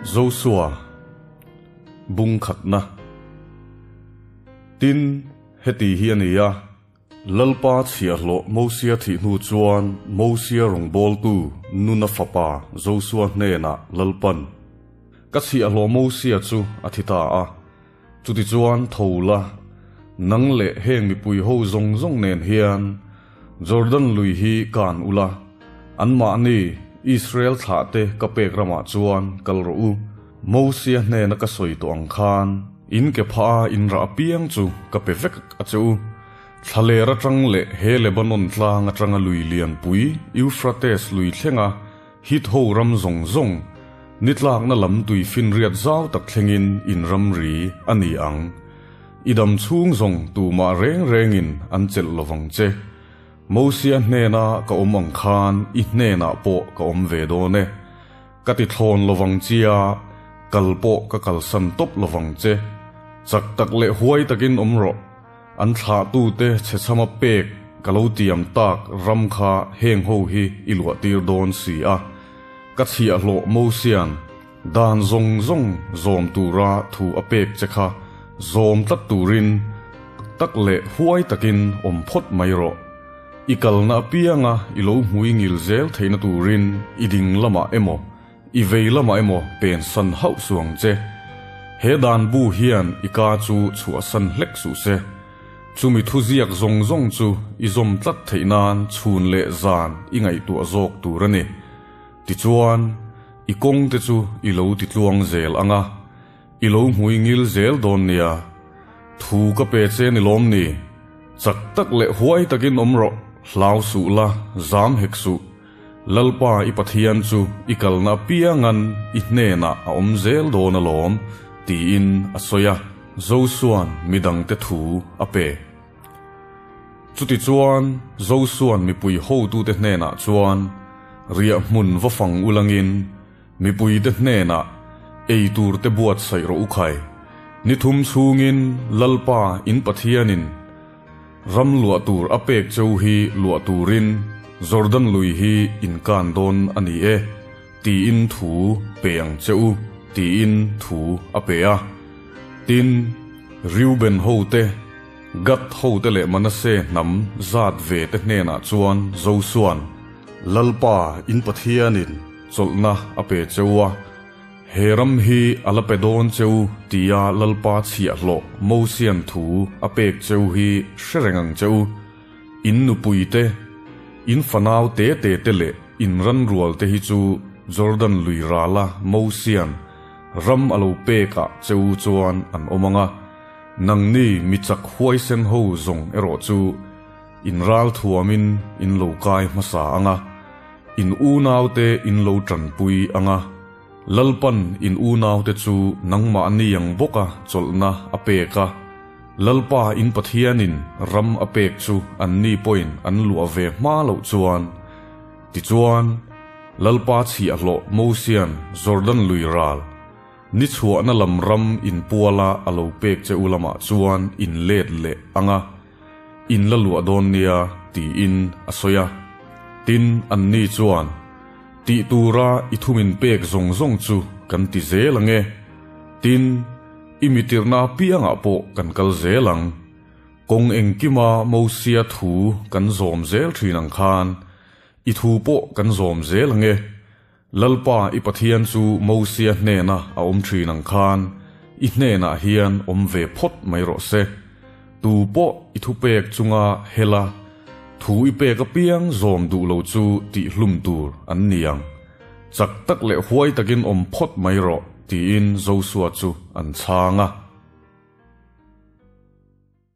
Josua bung khatna. Tin, heti hi a ni a, Lalpa chhiahhlawh Mosia thih hnu chuan Mosia rawngbawltu Nuna fapa Josua hnenah Lalpan, Ka chhiahhlawh Mosia chu a thi ta a, Chutichuan tho la, nang leh heng mipui ho zawng zawng nen hian Jordan lui hi kan ula, anmahni Israel thlahte ka pek ramah chuan kal rawh u. Mosia hnena ka sawi tawh ang khan in ke phah a in rah apiang chu ka pe vek a che u. Thlaler atang leh he Lebanon tlang atanga lui lianpui Euphrates lui thlenga Hit ho ram zawng zawng, ni tlakna lam tui finriat zau tak thlengin in ramri a ni ang. I dam chhung zawng tumah reng rengin an chelh lovang che. Mosia hnena ka awm ang khan i hnenah pawh ka awm ve dawn e. Ka ti thlawn lovang chia, kal pawh ka kalsan tawp lovang che. Chak tak leh huai takin awm rawh. An thlahtute chhechhama pek ka lo tiam tak ram kha heng ho hi i luahtir dawn si a, ka chhiahhlawh Mosia'n dan zawng zawng zawm tura thu a pek che kha zawm tlat turin tak leh huai takin awm phawt mai rawh. I kalna apianga i lo hmui ngil zel theihna turin i ding lamah emaw I vei lamah emaw pensan hauh suh ang che. He dan bu hian i ka chu chhuahsan hlek suh se. Chumi thuziak zawng zawng chu i zawm tlat theih nan chhun leh zan i ngaihtuah zawk tur a ni. Tichuan, i kawng te chu i lo titluang zel ang a, i lo hmui ngil zel dawn nia. Thu ka pe che ni lawm ni? Chak tak leh huai takin awm rawh, hlau suh la, zam hek suh. Lalpa i Pathian chu i kalna apiangan i hnenah a awm zel dawn alawm, tiin a sawi a. Josua'n midangte thu a pe. Chutichuan, Josua'n mipui hotute hnenah chuan, Riahhmun va fang ulangin, mipuite hnenah ei turte buatsaih rawh u khai. Ni thum chhungin Lalpa in Pathianin Ram luah tur a pek cheu hi luah turin Jordan lui hi in kan dawn a ni e, tiin thu pe ang che u, tiin thu a pe a. Tin, Reuben hote, Gad hote leh Manasseh hnam zat ve te hnenah chuan Josua'n, Lalpa in Pathianin chawlhna a pe cheu a, He ram hi a la pe dawn cheu tia Lalpa chhiahhlawh Mosia'n thu a pek cheu hi hre reng ang che u. In nupuite, in fanau te te te leh in ranrual te hi chu Jordan lui rala Mosia'n ram a lo pekah cheu chuan an awm ang a, nangni mi chak huaisen ho zawng erawh chu in ral thuamin in lo kai hmasa ang a. In unaute in lo tanpui ang a, Lalpan in unaute chu nangmahni ang bawka chawlhna a pek a, Lalpa in Pathianin ram a pek chu anni pawhin an luah ve hma loh chuan. Tichuan, Lalpa chhiahhlawh Mosia'n Jordan lui ral, ni chhuahna lam ram inpuala a lo pek che u lamah chuan in let leh ang a, In la luah dawn nia, tiin a sawi a. Tin, anni chuan, Tih tura i thumin pek zawng zawng chu kan ti zel ang e. Tin, i mitirhna apiangah pawh kan kal zel ang. Kawng engkima Mosia thu kan zawm zel thin ang khan, i thu pawh kan zawm zel ang e. Lalpa i Pathian chu Mosia hnena a awm thin ang khan i hnenah hian awm ve phawt mai rawh se. Tu pawh i thupek chunga hela thu i pek apiang zawm duh lo chu tihhlum tur an ni ang. Chak tak leh huai takin awm phawt mai rawh, tiin Josua chu an chhang a.